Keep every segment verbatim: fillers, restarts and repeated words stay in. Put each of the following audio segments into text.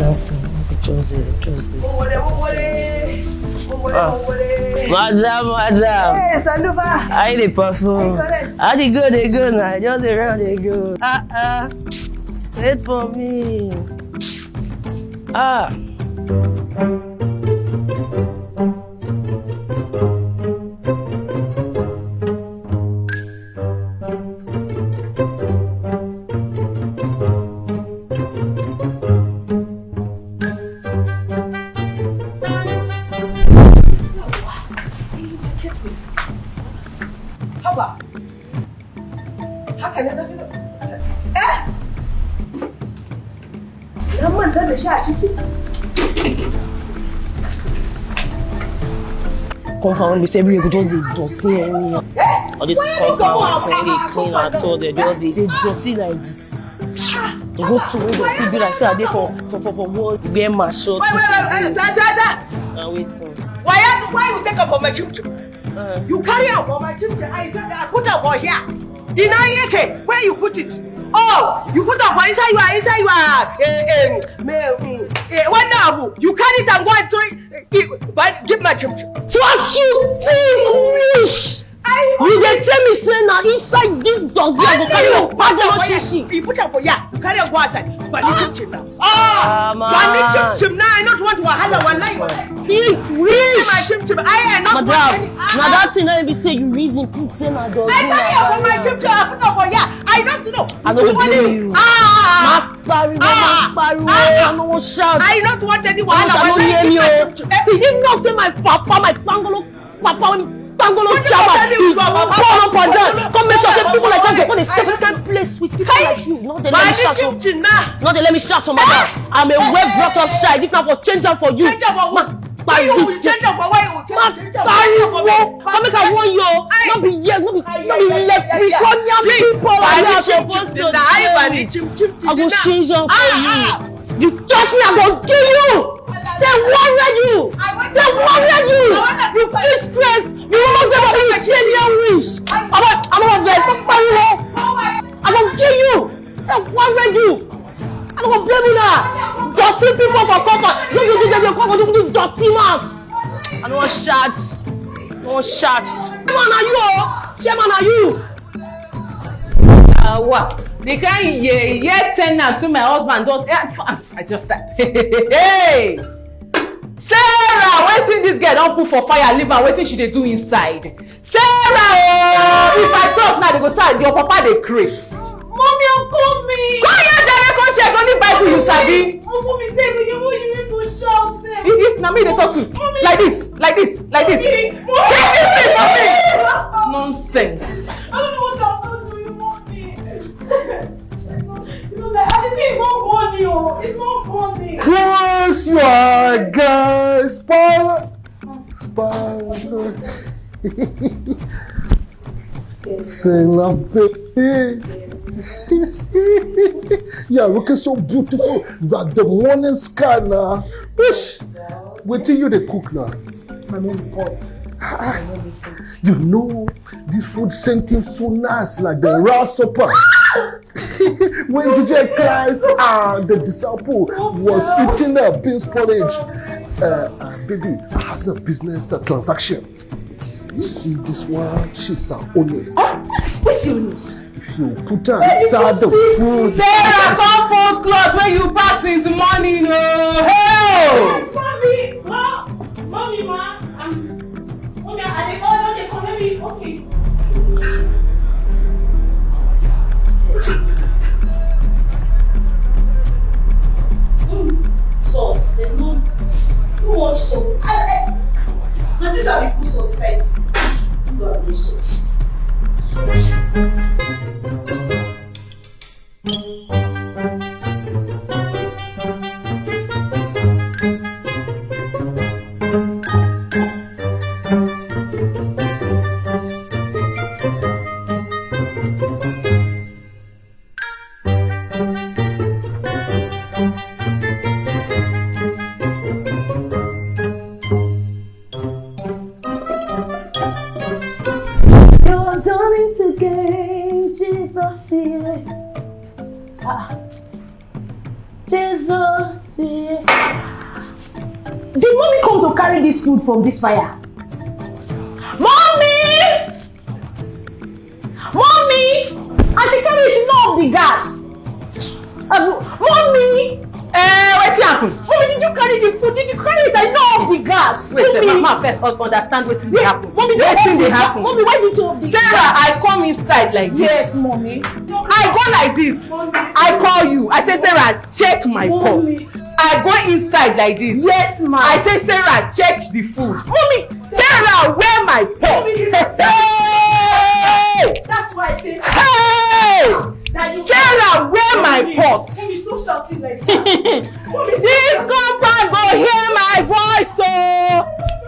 Nothing. Just, uh, just this. Ah. Madam, madam. Hey, Salufa. How you dey perform? How you dey go, dey go now? Just dey run, dey go. Ah, ah. Wait for me. Ah. Haba, haka ne na fi so. Eh? Na manta da shi a ciki. Compound be say everywhere go just dey dirty anyhow. All this compound wey dey clean at all, they just dey dirty like this. They go to where dirty be like say I dey for for for for world. Wear my short. Wait, wait, wait, wait, sir, sir, sir. Na wetin? Why you, why you take am for my chim chim? Uh. You carry am for my chim chim. I said I put am for here. Ina yake, where you put it? Oh, you put am for inside your, inside your, eh, eh, me, mm, eh, one abu. You carry it and go and throw it. Eh, eh, but give my chim chim. So as you think rich, you dey tell me say na inside this dustbin I go carry your personal shishi. You put am for here. You carry am go outside. But listen to now. Ah, man. But listen to now. I not want wahala. Wallahi, wallahi. Please, please. My chim chim. I, I not want any. Madam, na that thing na be say you reason think say na dustbin. I carry am for my chim chim. I put am for here. I don't know. I no go blame you. Ah. Ma pariwo, ma pariwo. I no wan shout. I not want any wahala. Wallahi, hear me o. See, if not say my papa, my pangolo, papa, when pangolo jama, he fall up and down. Come make sure say people like that go dey stay for this kind place with people like you. No dey let me shout o. No dey let me shout o, madam. I'm a well brought up child. If na for change am for you. Change am for who? Why you will change am for why you will change am? Ma pariwo. Come make I warn you o. No be yes, no be, no be leprechaunia people like you are supposed to dey with. I go change am for you. You touch me, I go kill you. They worry you. They worry you. You disgrace. You almost never be failure wish. I want, I want vex. Don't pariwo. I go kill you. They worry you. I go blame you now. Dirty people for compound. You, you, you, you, you, you, dirty mouth. I no wan shout. I no wan shout. Shame on you. Shame on you. Ah, what? The kind yeye tenant to my husband does. Eh, I just said, hey, Sarah, wetin this girl don put for fire? Leave am. Wetin she dey do inside? Sarah, oh, if I talk now, they go say your papa dey craze. Mommy, I'm coming. Come here, jare, come check. Only Bible you sabi. Mommy, say you, you used to shout there. If, if na me dey talk to. Mommy. Like this, like this, like this. Mommy. Mommy. Take this thing from me. Nonsense. I don't know what I'm going to do, Mommy. You know, like, I think it's not funny, oh. It's not funny. Close your eyes, power. Power. Say love, baby. You are looking so beautiful. You are the morning sky now. Wish. Wait till you dey cook now. My mom pot. Ah, you know, this food scenting so nice, like the last supper. When Jesus Christ and the disciple was eating the beans porridge. Uh, uh, baby, how's the business, uh, transaction? You see this one, she's our owner. Oh, what's your news? If you put her inside the food. Sarah, come fold cloth when you pack since morning, oh. Hey! Mommy, ma, mommy, ma, I'm, okay, I dey call, okay, come, let me, okay. Mm, salt, there's no, too much salt. I, I, na this I dey put salt inside. Too much salt. You're turning to gain Jesus here. Ah. Jesus. Did mommy come to carry this food from this fire? Mommy! Mommy! And she carry it, she no off the gas. Um, mommy! Eh, wetin happen? Mommy, did you carry the food? Did you carry it? I no off the gas. Wait, wait, mommy. Ma, ma first un- understand wetin dey happen. Mommy, don't Wetin off dey the gas. happen? Mommy, why did you off the Sarah, gas? I come inside like this. Yes, mommy. I go like this. Mommy. I call you. I say, Sarah, check my Mommy. pot. I go inside like this. Yes, ma. I say, Sarah, check the food. Mommy. Sarah, where my pot? Mommy. Hey! That's why I say Hey! that you Sarah, where my Mommy, pot? Mommy, stop shouting like that. Mommy, stop This shouting. compound go hear my voice, oh.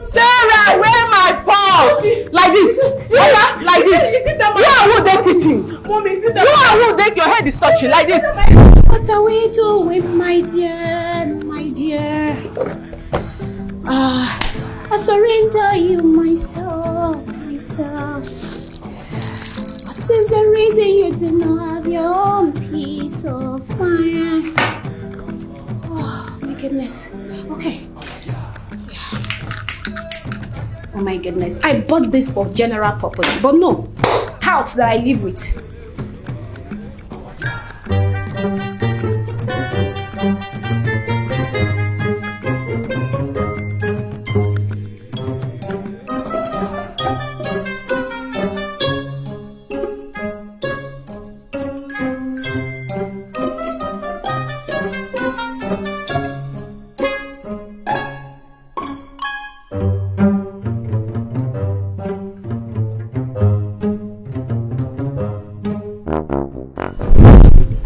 Sarah, where my pot? Mommy. Like this. Is it, Oya, like is it, this. is it that You are who dey kitchen. Mommy, is it that You are who dey, your head is touching like this. What are we doing, my dear, my dear? Ah, I surrender you myself, myself. What is the reason you do not have your own peace of mind? Oh my goodness. Okay. Oh my goodness. I bought this for general purpose, but no. Touts that I live with.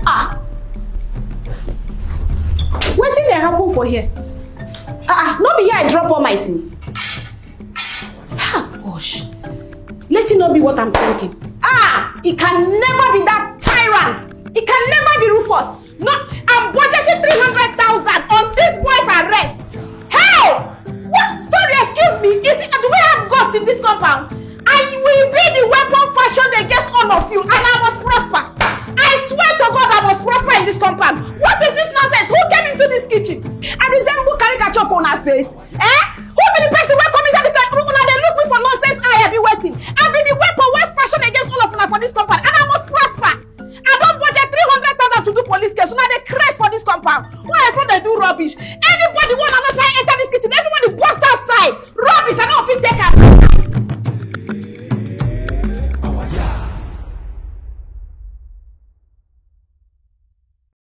Ah! Wetin dey happen for here? Ah, ah, no be here I drop all my things. Ah, gosh. Let it not be what I'm thinking. Ah, it can never be that tyrant. It can never be Rufus. No, I'm budgeting three hundred thousand on this boy's arrest. How? What? Sorry, excuse me. Is it, do we have ghosts in this compound? I will be the weapon fashioned against all of you, and I must prosper. I swear to God, I must prosper in this compound. What is this nonsense? Who came into this kitchen? I resemble caricature for una face. Eh? Who be the person wey come inside the time? Una dey look me for nonsense eye, I be waiting. I be the weapon wey fashion against all of una for this compound, and I must prosper. I don budget three hundred thousand to do police case. Una dey craze for this compound. Why I from dey do rubbish? Anybody wey una no